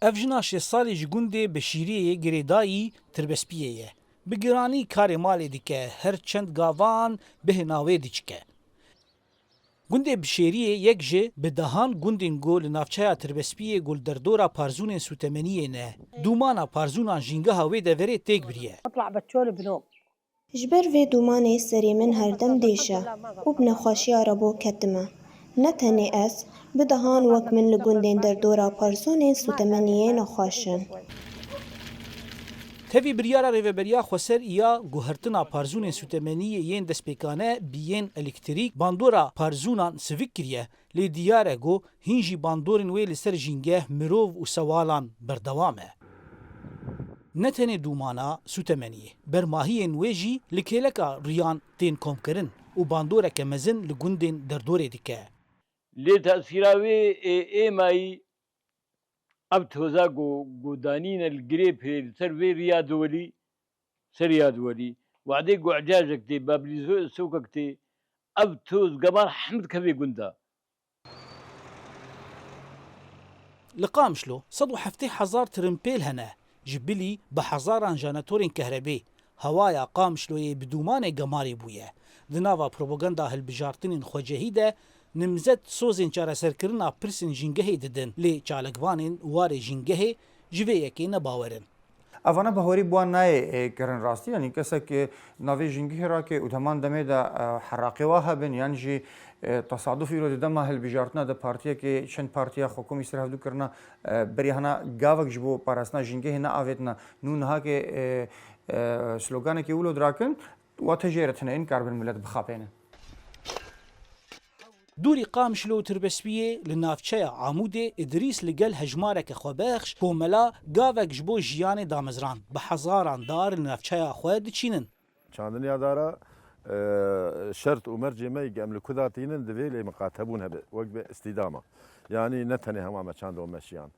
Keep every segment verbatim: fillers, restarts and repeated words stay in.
Ev jina şêst salî ji gundê Beşîriyê yê girêdayî Tirbespiyê ye. Bi giranî karê malê dike, her çend gavan bihêna wê diçike. Gundê Bişêriyê yek ji bi dehan gundên ku li navçeya Tirbespiyê ku li derdora parzûnên sûtemeniyê ne. Dûmana parzûnan jîngeha wê deverê têk biriye. Ji ber vê dûmanê serê min herdem dêş e û bi nexweşiya rebo ketime. Ne tenê ez, bi dehan wek min li gundên derdora parzûnên sûtemeniyê nexweş in. Tevî biryara Rêveberiya Xweser ya guhertina parzûnên sûtemeniyê yên destpêkane bi yên elektrîk bandora parzûnan sivik kiriye, lê diyar e ku hîn jî bandorên wê li ser jîngeh, mirov û sewalan berdewam e. Ne tenê dûmana sûtemeniyê, bermahiyên wê jî li kêleka riyan tên komkirin û bandoreke mezin li gundên derdorê dike. Lê tesîra wê ê êmayî ev toza ku ku danîne li girê pê li ser vê riya diwelî, ser riya diwelî, wadê ku ecajek tê, bablî sokek tê, ev toz geman hemd kevê gunda. Li Qamişlo sed û heftê hezar tirimpêl hene, ji bilî bi hezaran jenetorên kehrebê. Hewaya Qamişloyê bi dûmanê gemarê bûye. Di nava propaganda hilbijartinên xwecehî de nimzet sozên çareserkirina pirsên jîngehê didin, lê çalakvanên warê jîngehê ji vê yekê ne bawer in. Evana bi horî bi wan nayê e, kirin rastî, yanî kesek e, navê jîngihê rake û di heman demê de e, heraqê wa hebin, yan jî e, tesaduf îro di dema hilbijartina de partiyekê çend partiya xwe komî ser hevdû kirina, e, berî hena gavek ji bo parastina jîngehê neavêtina. Nû niha ke e, e, sloganekê wilo dirakin, wa te jê re tune, înkar bin milet bixapêne. Dûrî Qamişlo û Tirbespiyê li navçeya Amûdê Idrîs li gel hejmareke xwebexş komela gavek ji bo jiyanê damezrand. Bi hezaran dar li navçeya xwe diçînin. Çandiniya dara e, şert û mercê me yê em li ku de tînin divê lê miqatebûn hebe, wek bi îstîdama. Yanî ne tenê hema me çand û me şiyan.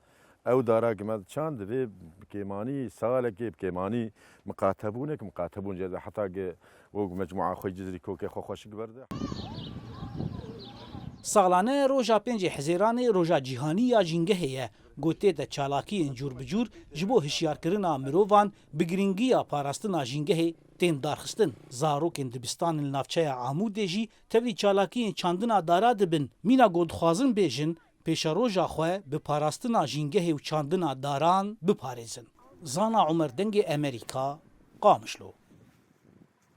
Ew dara ki me çand divê bi kêmanî salekê, bi kêmanî miqatebûnek, miqatebûn jê de heta ki wek mecmua xwe Cizrî kokê xwe xweşik berde. Salane roja pêncê Hizêranê roja cîhanî ya jîngehê ye. Ku tê de çalakiyên cûr bi cûr ji bo hişyarkirina mirovan bi girîngiya parastina jîngehê tên darxistin. Zarokên dibistanên li navçeya Amûdê jî tevlî çalakiyên çandina dara dibin. Mîna ku dixwazin bêjin, pêşeroja xwe bi parastina jîngehê û çandina daran biparêzin. Zana Omer, Dengê Emerîka, Qamişlo.